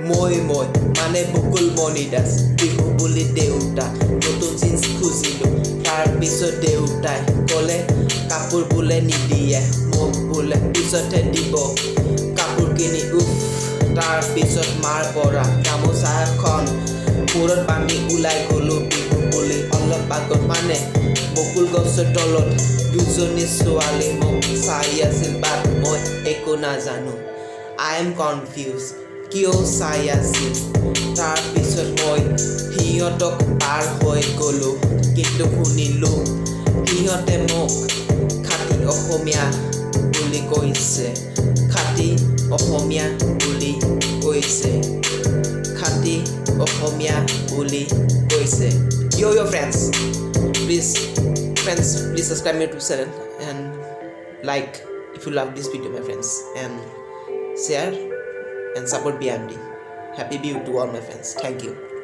মই মানে বকুল মণি দাস। বিহু বুলি দেউতা নতুন জিন্স খুজিলোঁ। তাৰপিছত দেউতাই ক'লে কাপোৰ বোলে নিদিয়ে মোক, বোলে পিছতহে দিব কাপোৰ কিনি। উফ। তাৰপিছত মাৰ পৰা গামোচা এখন মূৰত বান্ধি ওলাই গ'লো বিহু বুলি। অলপ আগত মানে বকুল গছৰ তলত দুজনী ছোৱালী মোক চাই আছিল, বাট মই একো নাজানো। I am confuse, কিয় চাই আছিল। তাৰপিছত মই সিহঁতক পাৰ হৈ গ'লো, কিন্তু শুনিলোঁ সিহঁতে মোক খাটি অসমীয়া বুলি কৈছে, খাটি অসমীয়া বুলি কৈছে, খাটি অসমীয়া বুলি কৈছে। Yo yo friends, please, friends, please subscribe my YouTube channel and like if you love this video, my friends, and share and support BMD. Happy Bihu to all my friends. Thank you.